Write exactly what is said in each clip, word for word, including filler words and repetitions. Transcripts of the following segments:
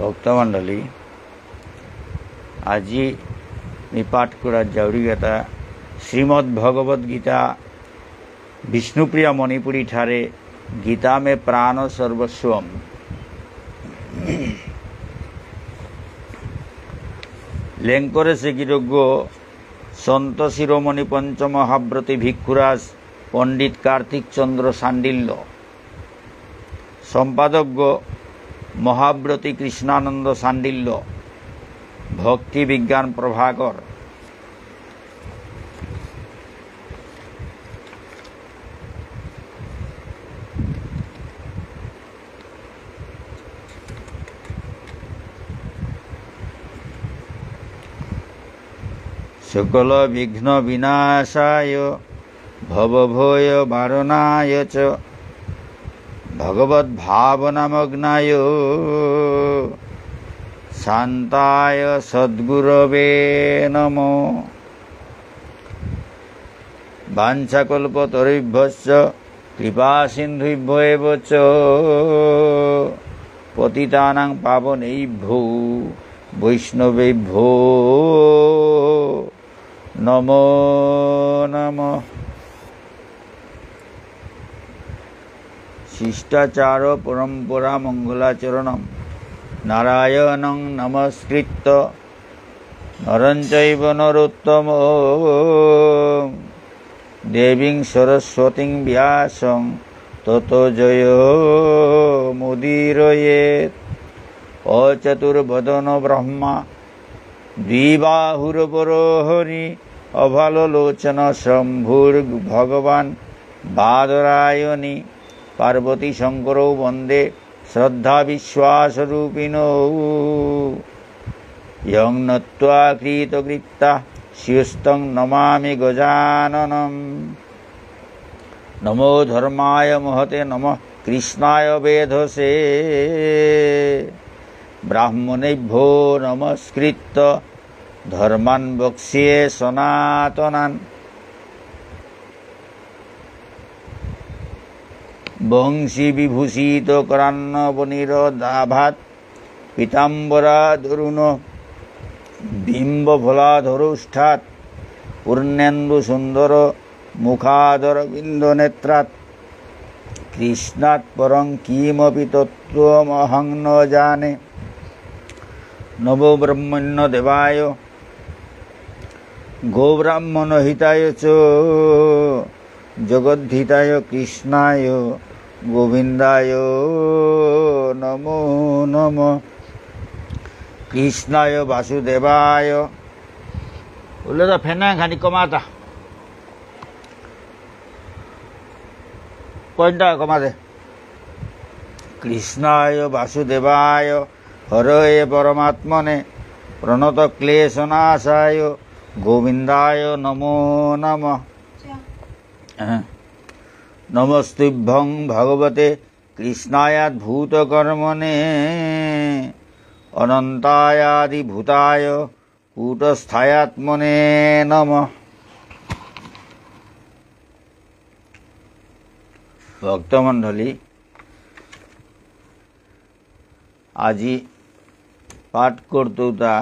ভক্তমণ্ডলী, আজি মি পাঠ করার যাউরিগাতা শ্রীমদ্ ভগবদ্ গীতা বিষ্ণুপ্রিয়া মণিপুরী ঠারে গীতা মে প্রাণ সর্বস্বম। লেংকরেসে গিরকগ সন্ত শিরোমণি পঞ্চমহাব্রতী ভিক্ষুরাজ পণ্ডিত কার্তিক চন্দ্র শাণ্ডিল্য। সম্পাদকগ মহাব্রতী কৃষ্ণানন্দ শাণ্ডিল্য, ভক্তি বিজ্ঞান প্রভাকর। সকল বিঘ্ন বিনাশায় ভবভয় বারণায় চ ভগবদ্ভাবনামগ্নায় শান্তায় সদ্গুরবে নমঃ। বাঞ্ছাকল্পতরুভ্যশ্চ কৃপাসিন্ধুভ্য এব চ। পতিতানাং পাবনেভ্যো বৈষ্ণবেভ্যো নমো নমঃ। শিষ্টাচার পরম্পরা মঙ্গলাচরণম। নারায়ণং নমস্কৃত্য নরং চৈব নরোত্তমম। দেবীং সরস্বতীং ব্যাসং ততো জয়মুদীরয়েৎ। অচতুর্বদন ব্রহ্মা দ্বিবাহুরপরো হরি। অভাললোচন শম্ভুর্ভগবান বাদরায়ণী। পার্বতী শঙ্করৌ বন্দে শ্রদ্ধা বিশ্বাসরূপিণৌ। যং নত্বা কৃতকৃত্যা স্যুস্তং নমামি গজাননম। নমো ধর্মায় মহতে নমঃ কৃষ্ণায় বেধসে। ব্রাহ্মণেভ্যো নমস্কৃত্য ধর্মান বক্ষ্যে সনাতনান। বংশী বিভূষিত করান্নবনীরদাভাৎ পীতাম্বরাদরুণ বিম্বফলাধরোষ্ঠাৎ পূর্ণেন্দু সুন্দর মুখাদরবিন্দ নেত্রাৎ। কৃষ্ণাৎ পরং কিমপি তত্ত্বমহং ন জানে। নমো ব্রহ্মণ্য দেবায় গোব্রাহ্মণ হিতায় চ। জগদ্ধিতায় কৃষ্ণায় গোবিন্দায় নমো নমঃ। কৃষ্ণায় বাসুদেবায়। উল্লেদা ফেনা খানি কমাতা। পয়েন্টটা কমাতে। কৃষ্ণায় বাসুদেবায় হরয়ে পরমাত্মনে প্রণত ক্লেশনাশায় গোবিন্দায় নমো নমঃ। হ্যাঁ। নমস্তুভ্যং ভগবতে কৃষ্ণায়াদ্ভুতকর্মণে অনন্তায়াদিভূতায় কূটস্থায়াত্মনে নমঃ। ভক্তমণ্ডলী, আজি পাঠ করতৌতা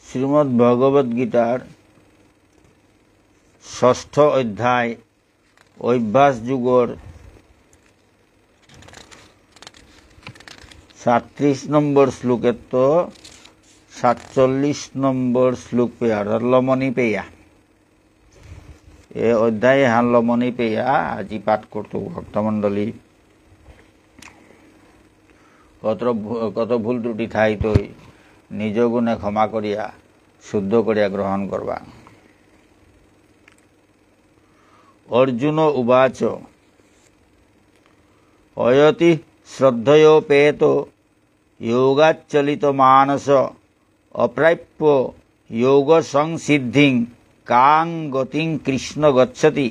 শ্রীমদ্ ভগবদ্ গীতার ষষ্ঠ অধ্যায় অভ্যাস যোগর সাতত্রিশ নম্বর শ্লোকেত্ত সাতচল্লিশ নম্বর শ্লোক পেয়া, অর্থাৎ লমনি পেয়া। এ অধ্যায় এহান লমনি পেয়া আজি পাঠ করতৌ ভক্তমণ্ডলী। কত ভু-, কত ভুল ত্রুটি থাইতই নিজ গুণে ক্ষমা করিয়া শুদ্ধ করিয়া গ্রহণ করবা। অর্জুন উবাচ, অয়তি শ্রদ্ধয়োপেত যোগাচ্চলিত মানস অপ্রাপ্য যোগ সংসিদ্ধিং কাং গতিং কৃষ্ণ গচ্ছতি।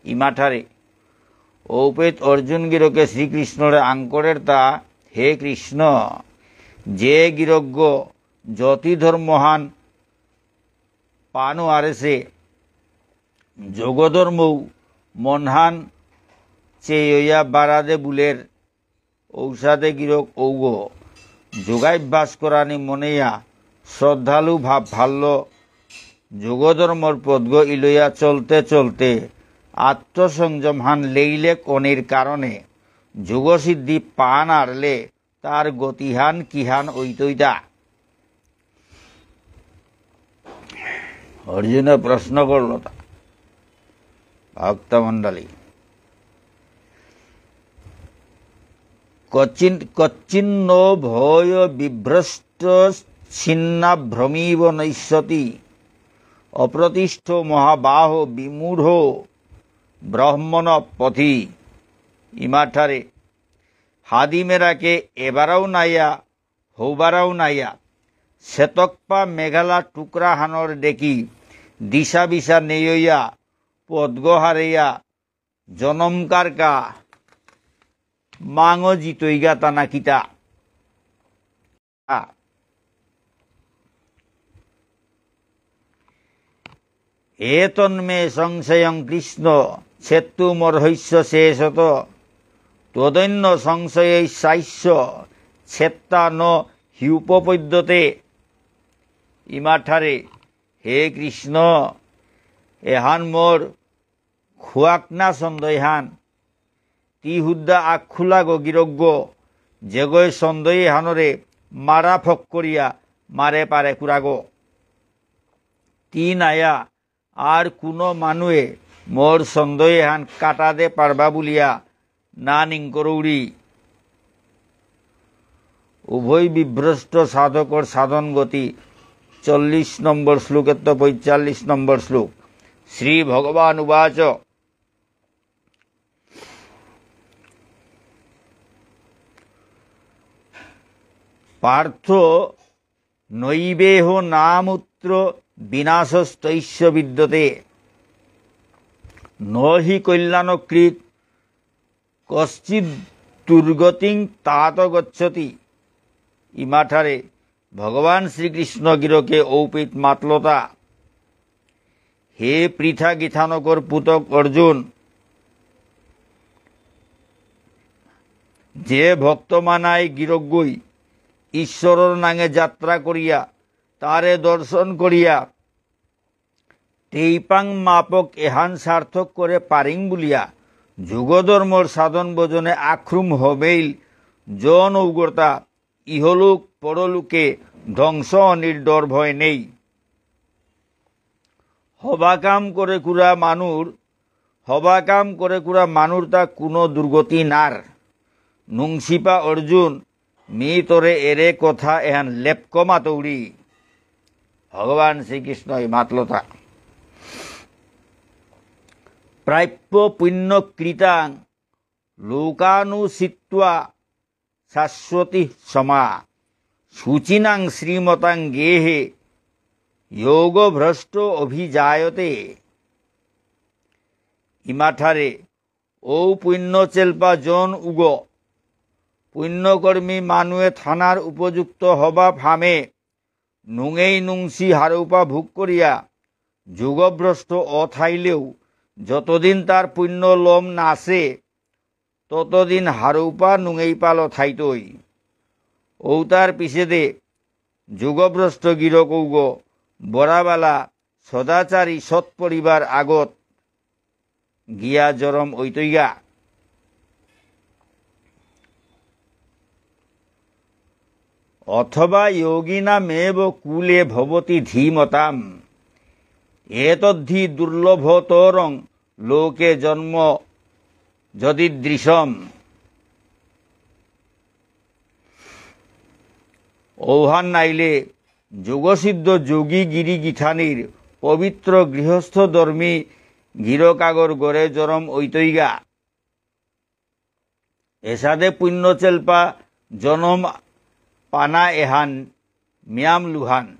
ইমাঠারে ঔপেত অর্জুন গিরকে শ্রীকৃষ্ণরে আঙকরের তা, হে কৃষ্ণ, যে গিরকগ যতি ধর্মহান পানো আরেসে, যোগধর্মৌ মনহান চেয়য়া বারাদে বুলের, ঔসাদে গিরক ঔগ। যোগাভ্যাস করানি মনেয়া শ্রদ্ধালু ভাব ভাল্য। যোগধর্মর পদগ ইলয়া চলতে চলতে আত্মসংযম হান লেইলে কনির কারণে যোগসিদ্ধি পান আরলে তার গতিহান কিহান ঐতইতা। অর্জুনে প্রশ্ন করল তা। ভক্তমণ্ডলী, কচ্চিন-, কচ্চিন্ন ভয় বিভ্রষ্ট ছিন্নাভ্রমীব নশ্যতি অপ্রতিষ্ঠ মহাবাহ বিমূঢ় ব্রহ্মণ পথি। ইমাঠারে হাদি মেরাকে এবারাও নাইয়া, হৌবারাও নাইয়া, সেতকপা মেঘালা টুকরা হানর ডেকি, দিশা বিশা নেয়য়া, পদগ হারেয়া, জনম কারকা, মাঙ জিতইগা তানা কিতা। এতন্মে সংশয়ং কৃষ্ণ ছেত্তুমর্হস্য শেষতঃ। ত্বদন্য সংশয়স্যাস্য ছেত্তা ন হ্যুপপদ্যতে। ইমাঠারে, হে কৃষ্ণ, এহান মোর খুয়াক না সন্দেহান। তি হুদ্দা আখুলাগ গিরকগ, যেগই সন্দেহ এহানরে মারা ফক করিয়া মারে পারে কুরাগ। তি নায়া আর কোনো মানুয়ে মোর সন্দেহ এহান কাটাদে পারবা বুলিয়া না নিংকরৌরি। উভয় বিভ্রষ্ট সাধকর সাধন গতি, চল্লিশ নম্বর শ্লোকেত্ত পঁয়তাল্লিশ নম্বর শ্লোক। শ্রী ভগবান উবাচ, পার্থ নৈবেহ নামুত্র বিনাশস্তস্য বিদ্যতে। ন হি কল্যাণকৃৎ কশ্চিৎ দুর্গতিং তাত গচ্ছতি। ইমাঠারে ভগবান শ্রীকৃষ্ণ গিরকে ঔপিত মাতলতা। হে পৃথা গিথানকর পুতক অর্জুন, যে ভক্ত মানাই গিরকগই ঈশ্বরর নাঙে যাত্রা করিয়া, তারে দর্শন করিয়া, তেইপাং মাপক এহান সার্থক করে পারিং বুলিয়া, যোগধর্মর সাধন ভজনে আক্রুম হবেইল জন ঔগর্তা ইহলোক পরলোকে ধ্বংস অনির ডর ভয় নেই। হবা কাম করে কুরা মানুর, হবা কাম করে কুরা মানুর তা কোনো দুর্গতি নার। নুংসিপা অর্জুন, মি তোরে এরে কথা এহান লেপক মাতৌরি। ভগবান শ্রীকৃষ্ণ এই মাতলতা। প্রাপ্য পুণ্য কৃতাং লোকানুসিত্বা শাশ্বতী সমা। শুচীনাং শ্রীমতাং গেহে যোগভ্রষ্ট অভিজায়তে। ইমাঠারে ঔ পুণ্য চেলপা জন উগ। পুণ্যকর্মী মানুয়ে থানার উপযুক্ত হবা ফামে নুঙেই নুংসি হারৌপা ভোগ করিয়া যোগভ্রষ্ট অথাইলেও যতদিন তার পুণ্য লম নাসে, ততদিন হারৌপা নুঙেই পাল থাইতই। ঔতার পিছেদে যোগভ্রষ্ট গিরকৌগ বরাবালা সদাচারী সৎ পরিবার আগত গিয়া জরম ঐতইগা। অথবা যোগিনামেব কুলে ভবতি ধীমতাম। এতদ্ধি দুর্লভতরং লোকে জন্ম যদীদৃশম। ঔহান নাইলে যোগসিদ্ধ যোগী গিরি গিথানির পবিত্র গৃহস্থ ধর্মী গিরকাগর গরে জরম ঐতইগা। এসাদে পুণ্য চেলপা জনম পানা এহান মিয়াম লুহান।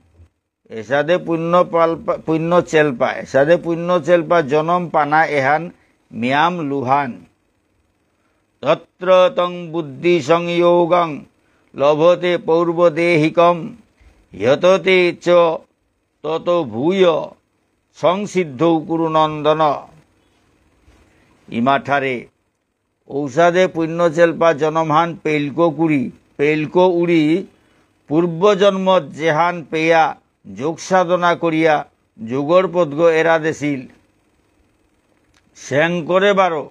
এসাদে পুণ্য পালপা-, পুণ্য চেলপা, এসাদে পুণ্য চেলপা জনম পানা এহান মিয়াম লুহান। তত্র তং বুদ্ধি সংযোগং লভতে পৌর্বদেহিকম। যততে চ তত ভূয় সংসিদ্ধৌ কুরু নন্দন। ইমাঠারে ঔসাদে পুণ্য চেলপা জনমহান পেইলকো কুড়ি, পেইলকো উড়ি, পূর্বজন্মত যেহান পেয়া যোগ সাধনা করিয়া যোগর পথগ এরা দেছিল। সেঙকরে বারো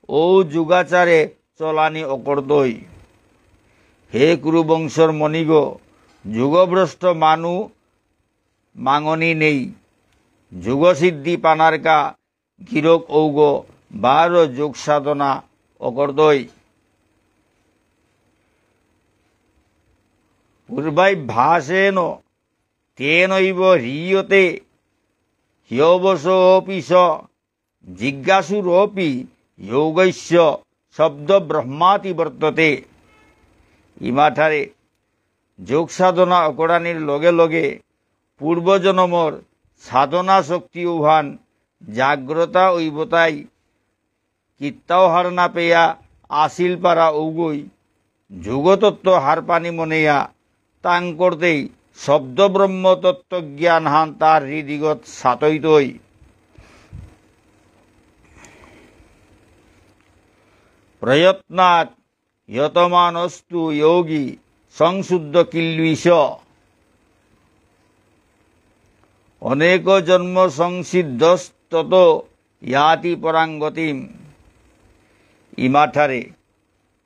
ঔ যোগাচারে চলানি অকরতই। হে কুরুবংশর মণিগ, যোগভ্রষ্ট মানু মাঙনি নেই। যোগসিদ্ধি পানারকা গিরক ঔগ বারো যোগ সাধনা অকরতই। পূর্বাভ্যাসেন তেনৈব হ্রিয়তে হ্যবশোপি স জিজ্ঞাসুরপি যোগস্য শব্দ ব্রহ্মাতি বর্ততে। ইমাঠারে যোগ সাধনা অকরানির লগে লগে পূর্বজনমর সাধনা শক্তি উহান জাগ্রতা ঐবতাই কিত্তাও হার না পেয়া আসিল পারা ঔগই যোগতত্ত্ব হারপানি মনেয়া তাঙকরতেই শব্দ ব্রহ্ম তত্ত্বজ্ঞান হান তার হৃদিগত সাতইতই। প্রয়ত্নাৎ যতমানস্তু যোগী সংশুদ্ধ কিল্বিষ। অনেক জন্ম সংসিদ্ধস্তত যাতি পরাং গতিম। ইমাঠারে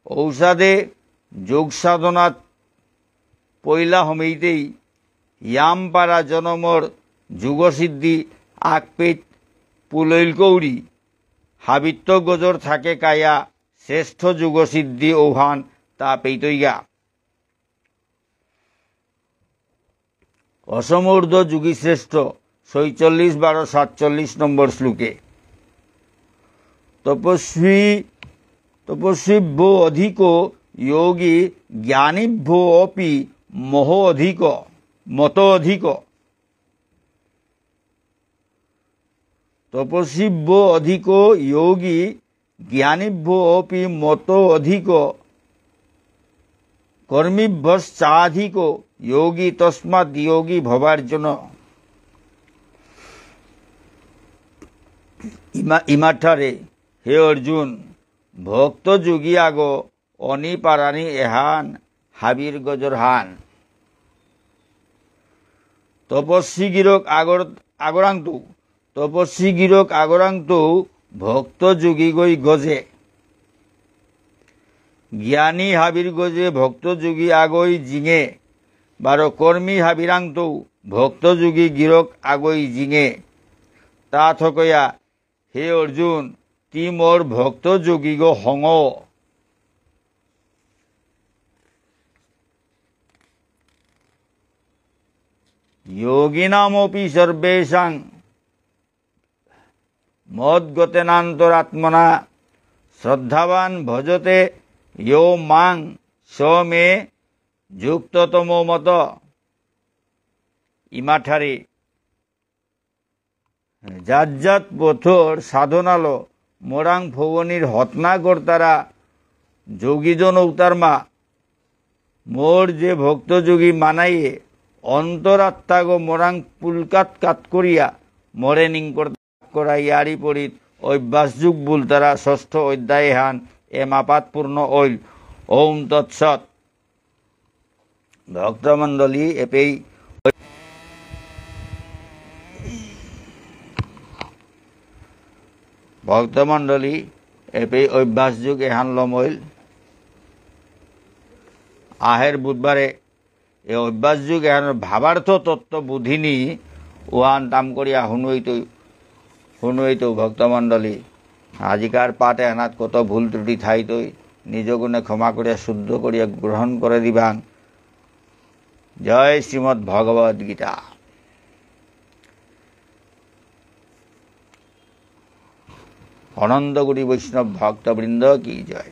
ঔসাদে যোগ সাধনাত পৈলা হমেইতেই ইয়াম পারা জনমর যোগসিদ্ধি আকপেইত পুলইল কৌরি হাবিত্ত গজর থাকে কায়া শ্রেষ্ঠ যোগসিদ্ধি ঔহান তা পেইতইগা। অসমূর্ধ যোগী শ্রেষ্ঠ, ছয়চল্লিশ বারো সাতচল্লিশ নম্বর শ্লোকে। তপস্বী, তপস্বীভ্যো অধিকো যোগী জ্ঞানীভ্যো অপি মহো অধিক, মতো অধিক। তপস্বীভ্যো অধিকো যোগী জ্ঞানীভ্যো অপি মতো অধিক কর্মীভ্যশ্চাধিকো যোগী তস্মাৎ যোগী ভবার্জুন। ইমা-, ইমাঠারে, হে অর্জুন, ভক্ত যোগী আগ অনি পারানি এহান হাবির গজর হান। তপস্বী গিরক আগর, আগরাংতু, তপস্বী গিরক আগরাংতু ভক্ত যোগী গই গজে। জ্ঞানী হাবির গজে ভক্ত যোগী আগই জিঙে, বারো কর্মী হাবিরাংতু ভক্ত যোগী গিরক আগই জিঙে। তা থকয়া হে অর্জুন, তি মোর ভক্ত যোগীগ হঙ। যোগিনামপি সর্বেষাং মদ্গতেনান্তরাত্মনা শ্রদ্ধাবান ভজতে যো মাং স মে যুক্ততমো মত। ইমাঠারে জাত জাত পথর সাধনালো মোরাং ফবনির হতনা করতারা যোগীজন ঔতার মা। মোর যে ভক্ত যোগী মানাইয়ে অন্তরাত্মাগো মোরাং পুলকাত কাত করিয়া মোরে নিংকর করা ইয়ারি পরিত অভ্যাস যোগ বুলতারা ষষ্ঠ অধ্যায় হান এ মাপাত পূর্ণ অইল। ওম তৎসৎ। ভক্তমণ্ডলী এপেই, ভক্তমণ্ডলী এপেই অভ্যাস যোগ এহান লমইল। আহের বুধবারে এ অভ্যাস যোগ এহান ভাবার্থ তত্ত্ব বুধিনি ওহান তাম করিয়া হুনুইতই, হুনুইতই ভক্তমণ্ডলী। আজিকার পাঠ এহানাত কত ভুল ত্রুটি থাইতই, নিজ গুণে ক্ষমা করিয়া শুদ্ধ করিয়া গ্রহণ করে দিবাং। জয় শ্রীমদ্ ভগবদ গীতা। অনন্ত কোটি বৈষ্ণব ভক্তবৃন্দ কি জয়।